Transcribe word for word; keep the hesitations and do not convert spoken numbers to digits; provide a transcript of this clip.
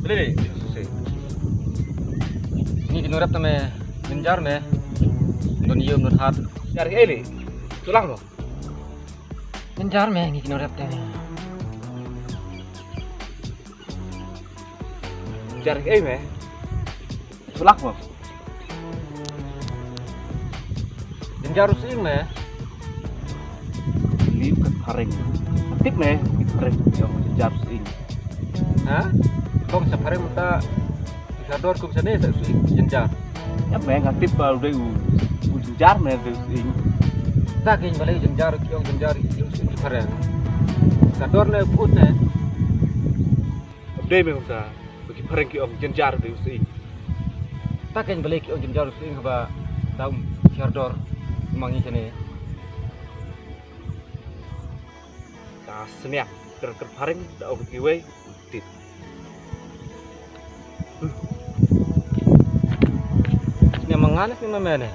Lili, susi. Ngi ki nongrep te me, jynjar me. Don ïew don hat. Jar ei li. Tulang mo. Jynjar me ngi ki nongrep te. Jar ei me. Tulak mo. Jynjar u sying me. Lim ka phareng. Tip me, phareng. Ïong jynjar u sying. Ha? Kong sa phareng mynta. Ka dor kum sane sa u sying jynjar. Ïa me nga tip ba u dei u, u jynjar me dei u sying. Ta kin balei jynjar ïong jynjar u sying phareng. Ka dor ne put ne. Dei me kumta, ba ki phareng ki ong jynjar dei u sying. Ta ken balei ki ong jynjar u sying haba dau kiar dor ma ngi kane. Ka sniang ker ker phareng da ong kiwei u tit. Sniang ma nga ne sniang ma me ne.